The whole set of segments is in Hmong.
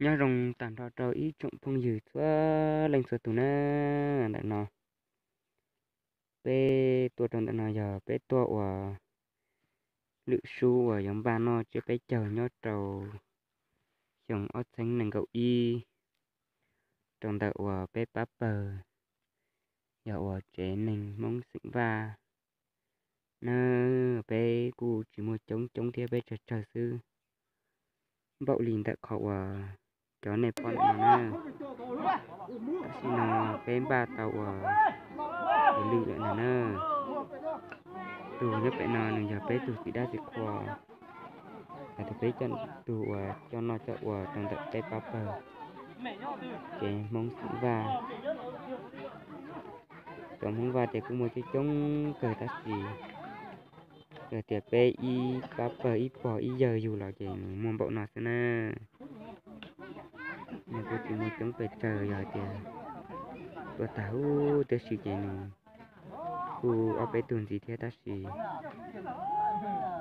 Nyob zoo tag nrho rau ib tsoom phooj ywg txhua leej txhua tus na. Ntawm no peb tuaj rau ntawm no yog peb tuaj ua lwm sub uas yuav npaj noj tsiab peb caug nyob rau xyoo ob txhiab nees nkaum ib, rau ntawm uas peb pab pawg yog uas tsev neeg Hmoob xeem Vaj na. Peb kuj tsis muaj coob coob thiab, peb tsawg tsawg xwb, npaum li ntawm qhov uas cov nej pom ntawm no na. Tam sim no peb npaj tau uas lwm lawm ntag na. Tus nyob pem no nws yog peb tug txiv dab txiv qhua, hais tias peb coj tug uas coj noj coj ua rau ntawm peb pab pawg tsev Hmoob xeem Vaj. Cov Hmoob Vaj ces kuj muaj coob coob kawg tab sis yog tias peb ib pab pawg ib pog ib yawg yug los ces nws muaj npaum no xwb na. Nws kuj tsis muaj coob pes tsawg, yog tias tuaj tag huv tib si ces nws kuj ob peb tug ntxiv thiab tab sis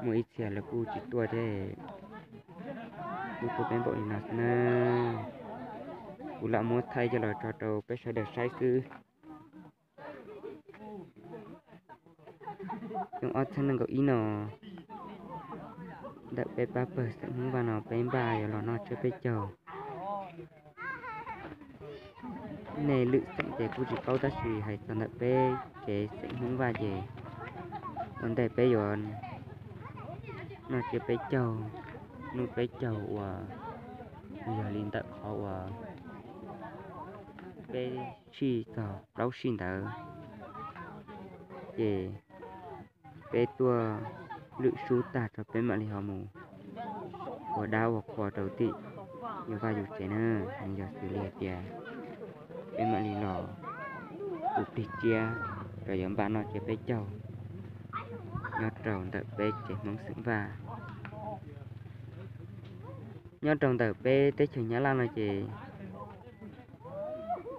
muaj ib txhia lawv kuj tsis tuaj thiab, kuj tuaj peb npaum li no xwb na. Kuv lam muab thaij coj los tso rau peb sawv daws saib xwb. Xyoo ob txhiab nees nkaum ib no, ntawm peb pab pawg xeem Hmoob Vaj no peb npaj yuav los noj tsiab peb caug. Nej lwm xeem ces kuj tsis paub tab sis hais txog ntawm peb tsev xeem Hmoob Vaj ces ua ntej peb yuav noj tsiab peb caug, hnub peb caug uas yog li ntawm qhov uas peb sij txog plaub sij ntawd, ces peb tuaj lwm sub tag rau peb mam li ho mus ua dab ua qhua rau tim yus vaj yus tsev na. Nws yog xws li hais tias peb mam li los ua plig tsiab rau yuav npaj noj tsiab peb caug nyob rau ntawm peb tsev Hmoob xeem Vaj. Nyob rau ntawm peb teb chaws Nyab Laj no ces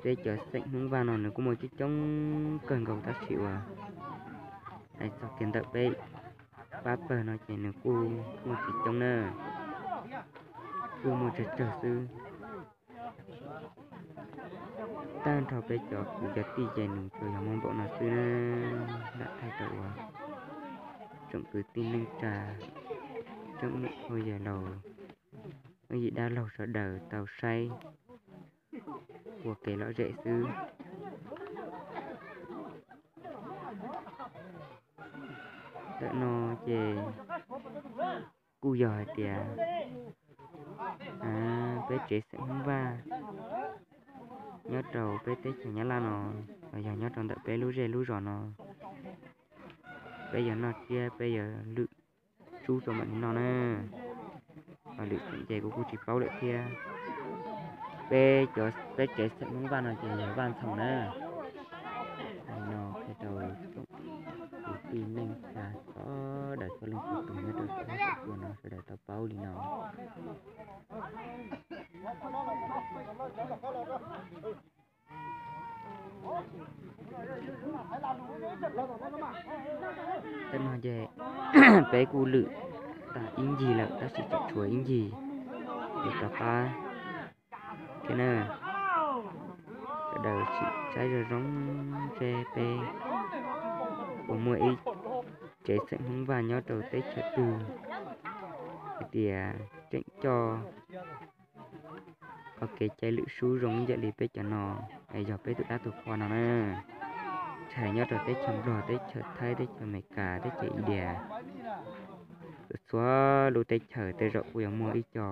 peb cov xeem Hmoob Vaj no nws kuj muaj coob coob kawg nkaus tab sis uas hais txog kiag ntawm peb pab pawg no ces nws kuj muaj tsis coob na, kuj muaj tsawg tsawg xwb. Tag nrho peb cov kwv cov tij ces nws tsuas yog muaj npaum no xwb na. Lam thaij rau uas tsoom kwv tij neej tsa, tsoom niam txiv yawg laus, yim dab laug sawv daws tau saib ua kev lom zem xwb. Ntawm no ces kuj yog hais tias peb tsev xeem Hmoob Vaj nyob rau peb teb chaws Nyab Laj no, los yog nyob rau ntawm peb lub zej lub zos no, peb yuav noj tsiab peb yuav lwm sub rau mam li noj na. Ho lwm xeem ces kuv kuj tsis paub lawm thiab. Peb cov peb tsev xeem Hmoob Vaj no ces yog Vaj Ntxhoo na. Li no qhia rau tsoom kwv tij neej tsa sawv daws txhua leej txhua tus nyob rau saum huab saum cua no sawv daws tau paub li no. Tej no ces peb kuj lwm tag ib ncig lawm tab sis tseem tshuav ib ncig yuav rov qab thiab na. Sawv daws sim saib zoo zoo seb peb puas muaj ib tsev xeem Hmoob Vaj nyob rau teb chaws twg hais tias tseem coj ua kev cai lwm sub zoo ib yam li peb cov no, es yog peb tus dab tus qhua no na. Tshais nyob rau teb chaws Nplog, teb chaws Thaib, teb chaws Amelikas, teb chaws India, txhua lub teb chaws tej zaum kuj yuav muaj ib co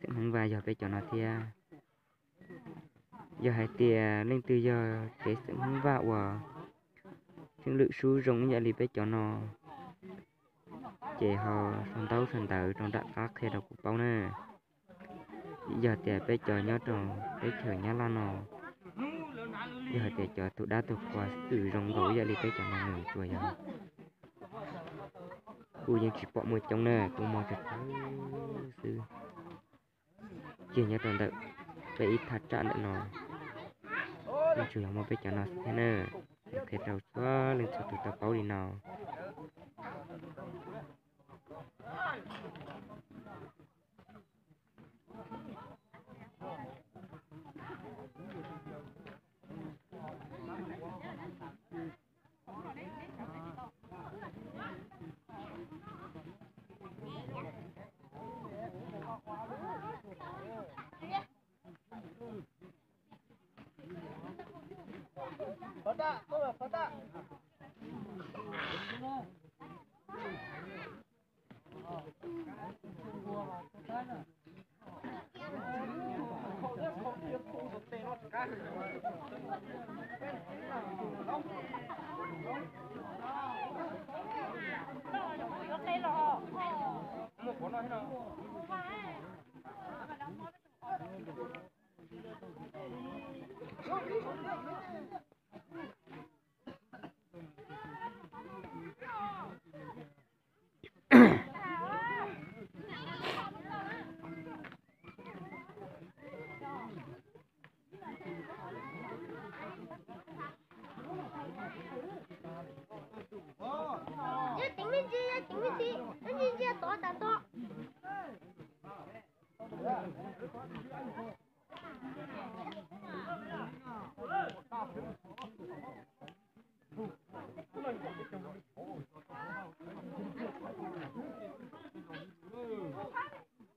xeem Hmoob Vaj yog peb cov no thiab. Yog hais tias leej twg yog tsev xeem Hmoob Vaj uas tseem lwm sub zoo ib yam li peb cov no, ces ho sau ntaub sau ntawv rau nram qab qhia rau kuv paub na. Yog tias peb cov nyob rau teb chaws Nyab Laj no, yog hais tias cov tus dab tus qhua xwm zoo nkaus ib yam li peb cov no nws tsuas yog kuj yeej tsis pom muaj coob na, kuj muaj tsawg tsawg xwb. Ces nyob rau ntawm peb ib thaj tsam ntawm no yeej tsuas yog muaj peb cov no xwb thiab na. Qhia rau txhua leej txhua tus tau paub li no.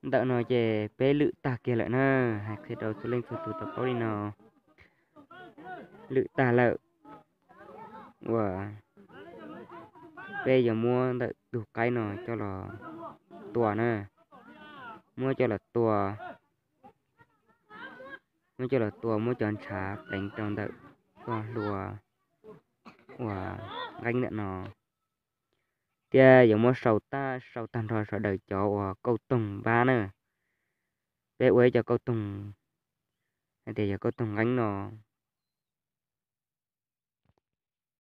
Ntawm no ces peb lwm tag kiag lawm na, hais qhia rau txhua leej txhua tus tau paub li no. Lwm tag lawm, uas peb yuav muab ntawm tus qaib no coj los tua na, muab coj los tua, muab coj los tua, muab cov ntshav pleev rau ntawm txoj hlua uas nqeeb ntawm no, thiab yuav muab sau tag, sau tag nrho sawv daws cov uas kauj toog npab na. Peb ua ib co kauj toog, hais tias yog kauj toog nqeeb no,